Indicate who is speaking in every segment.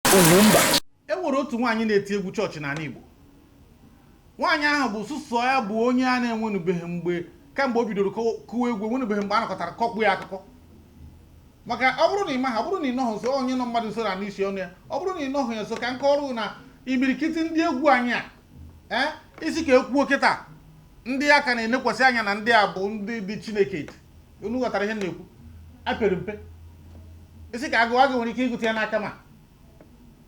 Speaker 1: Ugwumba.
Speaker 2: E nwere otu nwaanyị na-eti egwu chọọchị n'ala Igbo. Nwaanyị ahụ bụ sụsọ ya bụ onye a na-enwenubeghị mgbe kamgbe o bidoro kụwa egwu, enwenubeghị mgbe a nọkọtara kọkpụ ya akụkọ. Maka ọ bụrụ na ị maha, ọ bụrụ na ị nọghị nso, onye nọ mmadụ nso na n'isi ọnụ ya, ọ bụrụ na ị nọghị nso, ka nke ọrụ na imirikiti ndị egwu anyị a, ee, isi ka ekwuo kịta, ndị aka na-enekwasị anya na ndị a bụ ndị dị Chineke. Unu ghọtara ihe m na-ekwu? Apere mpe isi ka agụ agụ nwere ike ịgụta ya n'aka, ma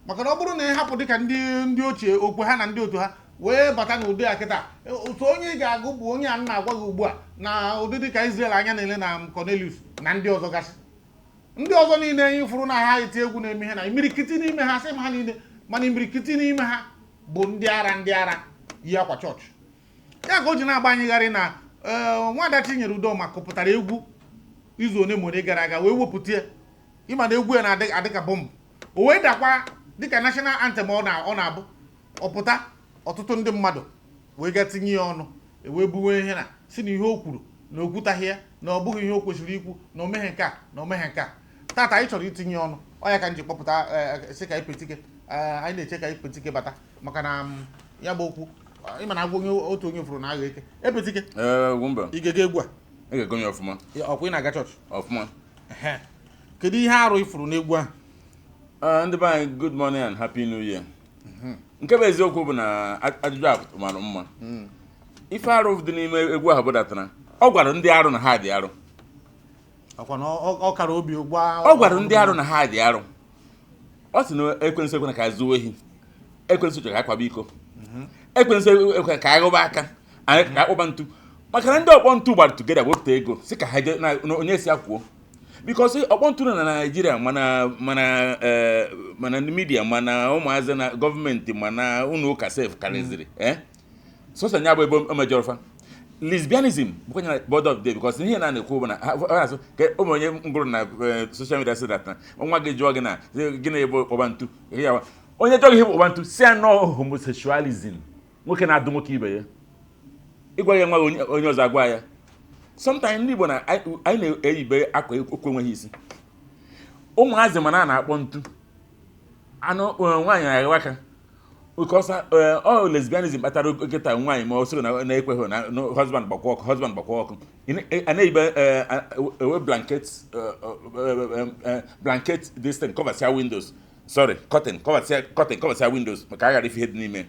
Speaker 2: maka na ọ bụrụ na ị hapụ dịka ndị ochie okwe ha na ndị otu ha wee bata n'ụdị a kịta, otu onye ị ga-agụ bụ onye a m na-agwa gị ugbu a, na ụdị dịka Israel anya na-ele na Cornelius na ndị ọzọ gasị. Ndị ọzọ niile anyị fụrụ na ha eti egwu na-eme ihe na imirikiti n'ime ha, sị m ha niile, mana imirikiti n'ime ha bụ ndị ara, ndị ara yi akwa chọọchị. Ya ka o ji na-agba anyịgharị na nwada Chinyere Udoma kụpụtara egwu izu one ma one gara aga wee wepụta ya. Ịma na egwu ya na-adị adị ka bọmbụ, o wee dakwa dịka national anthem. Ọ na-abụ ọpụta, ọtụtụ ndị mmadụ wee ga tinye ya ọnụ, ewee buwe ihe na si na ihe o kwuru na o kwutaghị ya, na ọ bụghị ihe o kwesịrị ikwu, na o meghe nke a, na o meghe nke a. Tata anyị chọrọ itinye ọnụ ọ ya ka m ji kpọpụta, sị ka ipetike anyị na-eche ka ipetike bata, maka na ya bụ okwu, ịma na agwa onye otu onye fụrụ na agha eke epetike.
Speaker 3: Ee, Ugwumba.
Speaker 2: Ị ga-ege egwu a?
Speaker 3: Ị ga-ego ya ọfụma.
Speaker 2: Ọkwa ị na-aga chọọchị?
Speaker 3: Ọfụma.
Speaker 2: Ehe. Kedu ihe arụ ifuru n'egwu ahụ?
Speaker 3: Ndị be anyị, good morning and happy new year. Nke bụ eziokwu bụ na ajụjụ a mara mma. Ife arụ dị n'ime egwu ahụ bụ datara ọ gwara ndị arụ na ha dị arụ.
Speaker 2: Ọkwa na ọ kara obi gwa.
Speaker 3: Ọ gwara ndị arụ na ha dị arụ. Ọ sị na ekwensu ekwena ka zuo ehi, ekwensu chọrọ ka akwaba iko, ekwensu ekwe ka aghụba aka anyị ka akpọba ntu, maka na ndị ọkpọ ntu gbara together wepụta ego si ka ha jee na onye si akwuo, because ọkpọ ntu nọ na Naijiria, mana ndị media, mana ụmụazị na gọọmenti, mana ụlọ ụka sef karịzịrị. Sọsọ ya bụ ebe o mejọrọ fa. Lesbianism bụkwa ya board of the day, because ihe na na-ekwu bụ na ha na-asụ ka ụmụ onye ngụrụ na social media sị that na nwa gị jụọ gị na gịnị bụ kpọba ntu ya, onye jụọ gị ihe bụ kpọba ntu, si anọ homosexualism, nwoke na-adụ nwoke ibe ya. Ịgwa ya nwa gị, onye ọzọ agwa ya. Sometimes ndị Igbo na anyị na-eyibe akwa okwu enweghị isi. Ụmụazị mana a na-akpọ ntu anụ nwaanyị na-agha aka because ọ lesbianism kpatara oge taa nwaanyị ma ọ sịrị na na-ekweghị na husband gbakwa ọkụ, husband gbakwa ọkụ. A na-eyibe ewe blanket, blanket this thing, coversia windows, sorry, curtain, coversia curtain, coversia windows, maka a ghara ife ihe dị n'ime.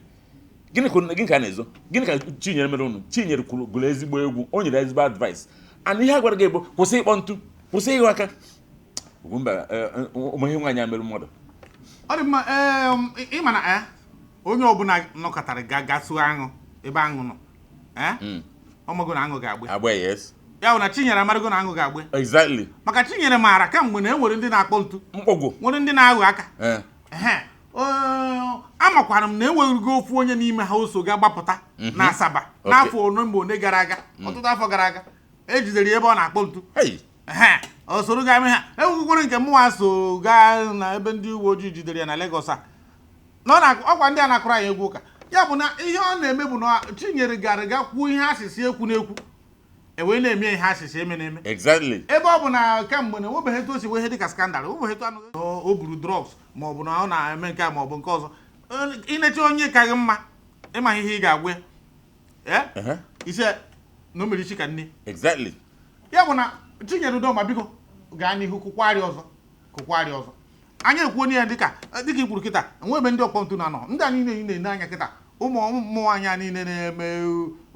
Speaker 3: Gịnị ka a na-ezo? Gịnị ka Chinyere mere unu? Chinyere kwuru, gụrụ ezigbo egwu, o nyere ezigbo advice, and ihe a gwara gị bụ kwụsị ịkpọ ntu, kwụsị ịghọ aka. Ugwumba, ụmụ ihe nwaanyị a mere mmadụ.
Speaker 2: Ọ dị mma. Ee, ịma na onye ọbụla nọkọtara ga gasuo aṅụ ebe aṅụ nọ, ọ mago na aṅụ ga-agba.
Speaker 3: Agba, yes.
Speaker 2: Ya bụ na Chinyere amarago na aṅụ ga-agba.
Speaker 3: Exactly.
Speaker 2: Maka Chinyere maara kamgbe na e nwere ndị na-akpọ ntu,
Speaker 3: mkpọgwụ,
Speaker 2: nwere ndị na-aghọ aka.
Speaker 3: Ee.
Speaker 2: Ehe. Amakwara m na enweghịgo ofu onye n'ime ha o so ga gbapụta na Asaba n'afọ one mgbe one gara aga, ọtụtụ afọ gara aga, ejidere ya ebe ọ na-akpọ ntu.
Speaker 3: Hey.
Speaker 2: Ehe, o soro gaa mee ha enwekwara nke mụnwa so gaa na ebe ndị uwe ojii jidere ya na Lagos a na ọ na ọkwa ndị a na-akụrụ anyị egwu ụka. Ya bụ na ihe ọ na-eme bụ na Chinyere gara ga kwuo ihe asịsị ekwu n'ekwu, ewee na-eme ihe asịsị eme na-eme. Ebe ọ bụ na kemgbe na enwebeghị etu o si wee ihe dịka scandal, enwebeghị etu anụ o buru drugs ma ọ bụ na ọ na-eme nke a ma ọ bụ nke ọzọ. Inecha onye ka gị mma ịma ihe ị ga-agwa ya, ee, ise na o mere isi ka nne. Ya bụ na Chinyere Udoma, biko gaa n'ihu kụkwarị ọzọ, kụkwarị ọzọ. Anyị ekwuo ya dịka i kwuru kịta, enwe ebe ndị ọkpọ ntu na-anọ. Ndị a niile ị na-ene anya kịta, ụmụ ụmụ nwaanyị a niile na-eme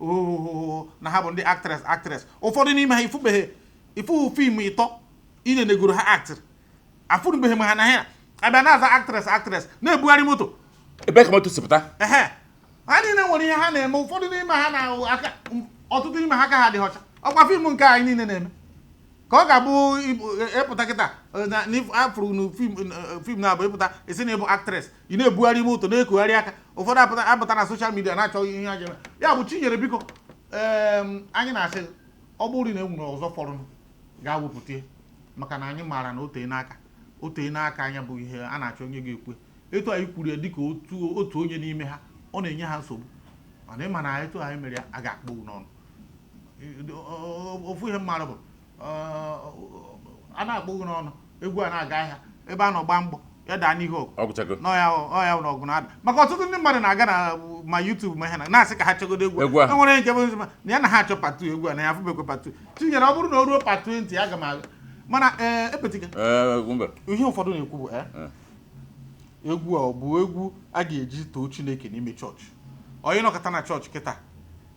Speaker 2: ohohoho na ha bụ ndị actress, actress, ụfọdụ n'ime ha ifubeghị ifu film ịtọ ị na-enegoro ha actịrị, afụrụbeghị m ha na ha abịa na-aza actress, actress na-ebugharị moto.
Speaker 3: Ebe ka moto si pụta?
Speaker 2: Ehe, ha niile nwere ihe ha na-eme. Ụfọdụ n'ime ha na aka, ọtụtụ n'ime ha aka ha dị ọcha. Ọkwa film nke anyị niile na-eme ka ọ ga-abụ ịpụta kịta na afụrụ na film na-abụ ịpụta esi na ịbụ actress, ị na-ebugharị moto, na-ekogharị aka. Ụfọdụ apụta apụta na social media na-achọghị ihe ha ga-eme. Ya bụ Chinyere, biko, anyị na-asị gị, ọ bụrụ na e nwere ọzọ fọrọ, ga-awepụta ya, maka na anyị maara na o tee n'aka, o tee n'aka. Anya bụ ihe a na-achọ onye ga-ekwe etu anyị kwuru ya dịka otu onye n'ime ha ọ na-enye ha nsogbu. Mana ịma na etu anyị mere ya, a ga-akpọ n'ọnụ. Ofu ihe mmadụ bụ a na-akpọ gị n'ọnụ, egwu a na-aga ahịa ebe a nọ gbaa mgbọ. Ya daa n'ihu ọgụ.
Speaker 3: Ọ gwụchago.
Speaker 2: N'ọya ọya na ọgụ na-ada, maka ọtụtụ ndị mmadụ na-aga na ma YouTube ma ihe na-asị ka ha chọgodo egwu.
Speaker 3: Egwu ahụ.
Speaker 2: E nwere nke bụ na ya na ha achọ part 2 egwu a na ya afụbekwe part 2. Chinyere, ọ bụrụ na o ruo part 20, aga m aga. Mana ee, epetika.
Speaker 3: Ee, mba.
Speaker 2: Ihe ụfọdụ na-ekwu bụ egwu a, ọ bụ egwu a ga-eji too Chineke n'ime chọọchị? Onye nọkọta na chọọchị kịta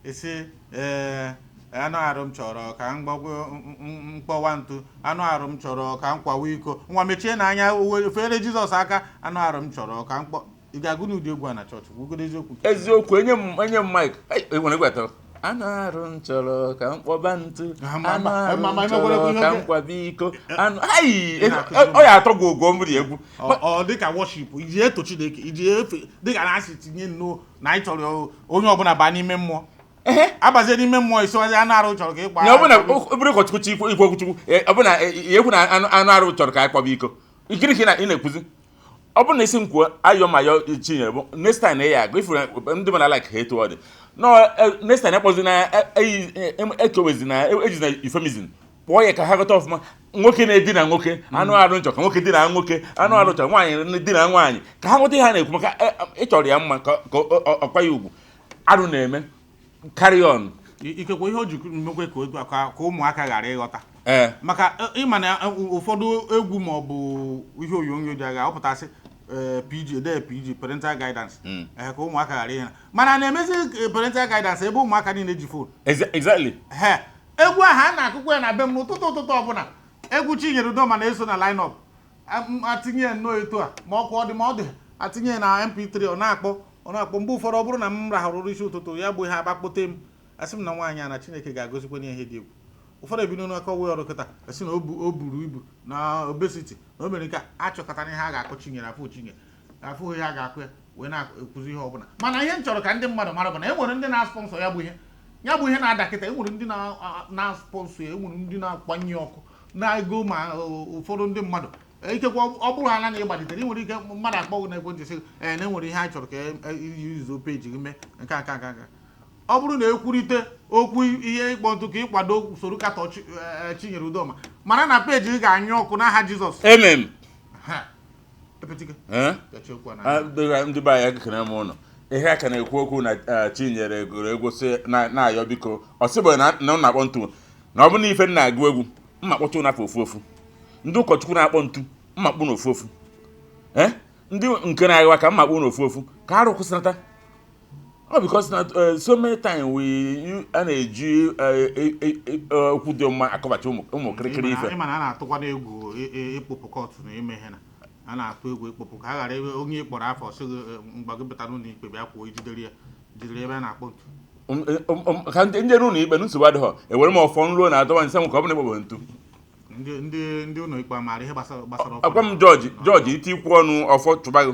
Speaker 2: esi, ee, anụ arụ m chọrọ ka m gbagwo mkpọwa ntu, anụ arụ m chọrọ ka m kwawa iko, nwa mechie n'anya fere Jizọs aka, anụ arụ m chọrọ ka m kpọ, ị ga-agụ n'ụdị egwu a na chọọchị? Gwugodo eziokwu.
Speaker 3: Eziokwu, enye m mic. Enwere egwu atọ: anụ arụ m chọrọ ka m kpọba ntu, anụ arụ m chọrọ ka m kwaba iko, anụ ai. Ọ ya atọ gwogwo mmiri egwu.
Speaker 2: Ọ dịka worship iji eto Chineke, iji efe, dịka na asị tinye nnọọ na anyị chọrọ onye ọbụla baa n'ime mmụọ, abazie n'ime mmụọ, isiwazi anụ arụ chọrọ ka ịkpa.
Speaker 3: Na ọbụna obere ụkọchukwu chi ikwu okwuchukwu, ọbụna ekwu na anụ arụ chọrọ ka anyị kpọba iko, gịnị ka ị na-ekwuzi? Ọ bụrụ na isi m kwuo, ayọ ma ayọ Chinyere bụ next time na ya agụ ifuru ndị mmadụ like ha etu ọ dị no. Next time ekpọzi na ekewezi na ejizi na euphemism kpọọ ya ka ha ghọta ọfụma. Nwoke na-edina nwoke, anụ arụ nchọ ka nwoke dina nwoke, anụ arụ chọrọ nwaanyị dina nwaanyị, ka ha ghọta ihe ha na-ekwu, maka ị chọrọ ya mma ka ọkwa ya ugwu arụ na-eme. Carry on.
Speaker 2: Ikekwe ihe o ji mekwe ka egwu ka ụmụaka ghara ịghọta, maka ịma na ụfọdụ egwu ma ọ bụ ihe onyonyo dị agha ọpụtasị PG ede PG, parental guidance, ka ụmụaka ghara ihe, mana na-emezi parental guidance ebe ụmụaka niile ji phone.
Speaker 3: Exactly.
Speaker 2: He egwu ahụ a na-akụkwa ya na be m n'ụtụtụ ụtụtụ ọbụla, egwu Chinyere Udoma na-eso na line up, atinye ya nnọọ etu a, ma ọkwa ọ dị ma ọ dị, atinye ya na MP3, ọ na-akpọ, ọ na-akpọ. Mgbe ụfọdụ, ọ bụrụ na m rahụrụ ụra isi ụtụtụ, ya bụ ihe agbakpote m, asị m na nwaanyị a na Chineke ga-agozikwa ihe dị egwu. Ụfọdụ ebido n'aka wee ọrụ kịta, asị na o buru ibu na obesity, na o mere nke a achọkọtara ihe a ga-akọ Chinyere afọ, Chinyere afụ ihe a ga-akụ ya wee na-ekwuzi ihe ọbụla. Mana ihe m chọrọ ka ndị mmadụ mara bụ na e nwere ndị na-sponsor ya bụ ihe, ya bụ ihe na-ada kịta. E nwere ndị na-sponsor ya, e nwere ndị na-akwanye ọkụ na-ego, ma ụfọdụ ndị mmadụ ikekwe ọ bụrụ ha na ịgbalitere, ị nwere ike mmadụ akpọ gị n'ekwentị sị ee, na enwere ihe anyị chọrọ ka iyuzuo peji gị mee nke a, nke a, nke a, nke a. Ọ bụrụ na ekwurịte okwu ihe ịkpọ ntụ ka ịkwado usoro katọ Chinyere Udoma, mara na peji gị ga-anyụ ọkụ n'aha Jizọs.
Speaker 3: Amen.
Speaker 2: Ha. Epetike.
Speaker 3: Eh?
Speaker 2: Pịachie okwu a na.
Speaker 3: Ah, ndị be anyị, ekene m ụnụ. Ihe aka na-ekwu okwu na Chinyere gụrụ egwu sị na-ayọ biko, ọ sịbụ na ọ na-akpọ ntu, na ọ bụ na ife m na-agụ egwu mma kpọcha ụnụ afọ ofu ofu, ndị ụkọchukwu na-akpọ ntu mma kpụ n'ofu ofu, eh, ndị nke na-agha ka mma kpụ n'ofu ofu, ka arụ kwụsịnata ọ, because na so many times we a na-eji okwu dị mma akọbacha ụmụ kịrịkịrị ife.
Speaker 2: Ịma na a na-atụkwa n'egwu ịkpụpụ court na ime ihe na a na-atụ egwu ịkpụpụ, ka a ghara ebe onye ị kpọrọ afọ sị gị, mgbe gị pụtara n'ụlọ ikpe bịa kwuo, ijidere ya jidere ebe a na-akpọ ntu.
Speaker 3: Ka ndị n'ụlọ ikpe nsogbu adịghọ, ewere m ọfọ nruo na adọba nsị m ka ọ bụla ịkpọbụ ntu.
Speaker 2: Ndị ụlọ ikpe amaara ihe gbasara ọfọ?
Speaker 3: Akwa m jọji jọji iti ikwu ọnụ ọfọ chụba gị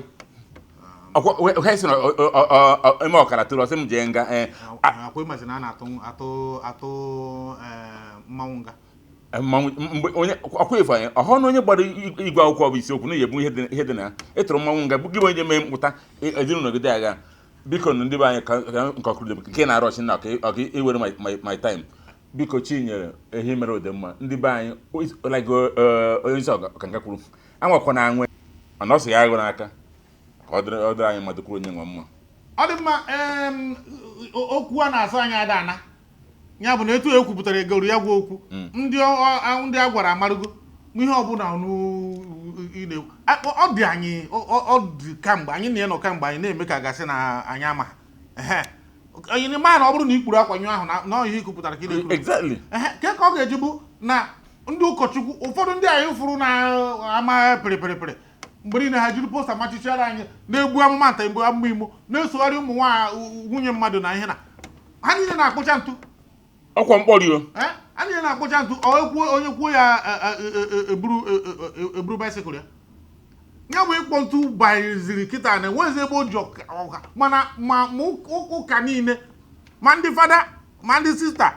Speaker 3: ọkwa ha sị na eme ọkara tụrụ ọsị m jee nga, ee.
Speaker 2: Akwa ịmazi na a na-atụ atụ atụ mmanwụ nga.
Speaker 3: Mmanwụ mgbe onye ọkwa ife anyị ọhọ na onye gbara igwe akwụkwọ bụ isiokwu na ihe ihe dị na ya ịtụrụ mmanwụ nga bụ gị bụ onye mee mkpụta ezinụlọ gị dị agha. Biko nụ, ndị be anyị, ka nke ọkụrụ dị nke na-arụ ọchị na ọka iwere my time. Biko, Chinyere, ehi mere ụdị mma ndị be anyị like onye isi ọka kwuru, anwakwa na anwe mana ọ sị ya agụ n'aka ka ọ dịrị anyị mmadụ kwuru onye nwe mma.
Speaker 2: Ọ dị mma. Okwu a na-asụ anyị ada ana ya bụ na etu e kwupụtara egoro ya gwa okwu ndị a gwara amarụgo ihe ọbụla ọnụ ị na-ekwu. Ọ dị anyị ọ dị kamgbe anyị na-enọ, kamgbe anyị na-eme ka gasị na anyị ama ehe anyị na ma na ọ bụrụ na i kpuru akwa nyụ ahụ na ihe i kwupụtara ka ị na-ekwuru. Ehe, ke ka ọ ga-eji bụ na ndị ụkọchukwu ụfọdụ ndị anyị fụrụ na-ama pịrịpịrịpịrị mgbe niile, ha jiri poster machichiara anyị, na-egbu amụma nta, egbu amụma imo, na-esogharị ụmụ nwaanyị nwunye mmadụ na ihe na ha niile na-akpụcha ntu?
Speaker 3: Ọkwa mkpọri o.
Speaker 2: Eh, ha niile na-akpụcha ntu. Ọ ekwuo onye kwuo ya eburu bicycle ya. Ya bụ ịkpọ ntu banyeziri kịta na enwezi ebe o ji ọka mana ma ụka niile, ma ndị fada, ma ndị sista,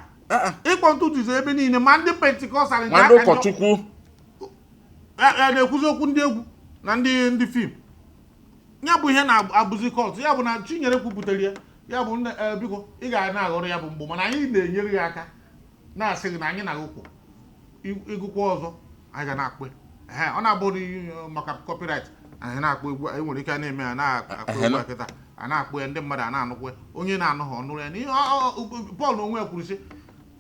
Speaker 2: ịkpọ ntu dịzi ebe niile, ma ndị Pentecostal nke
Speaker 3: Ma ndị
Speaker 2: aka njọ.
Speaker 3: ụkọchukwu.
Speaker 2: Na-ekwuzi okwu ndị egwu na ndị film, ya bụ ihe na-abụzi cult. Ya bụ na Chinyere kwupụtara ya, ya bụ nne, biko, ị ga na-aghọrọ ya bụ mgbo, mana anyị na-enyere ya aka na-asị gị na anyị na-agụkwụ ịgụkwa ọzọ, anyị ga na-akpụ ya. Ehe, ọ na-abụrụ maka copyright. Anyị na-akpọ egwu, anyị nwere ike a na-eme ya, na-akpọ egwu a kịta, a na-akpọ ya, ndị mmadụ a na-anụkwa ya. Onye na-anụ ha ọnụrụ ya. N'ihe Pọl na onwe ya kwuru sị,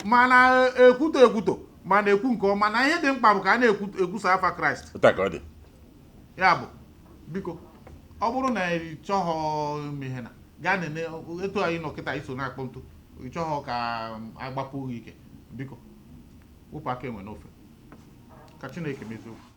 Speaker 2: mana ekwuto ekwuto, mana ekwu nke ọma, na ihe dị mkpa bụ ka a na-ekwu ekwusa afa Kraịst.
Speaker 3: Otu a ka ọ dị.
Speaker 2: Ya bụ, biko, ọ bụrụ na ị chọghọ ime ihe na gaa nene etu anyị nọ kịta, iso na-akpọ ntụ, ị chọghọ ka agbapụ gị ike, biko wụpụ aka enwe n'ofe, ka Chineke mezie okwu.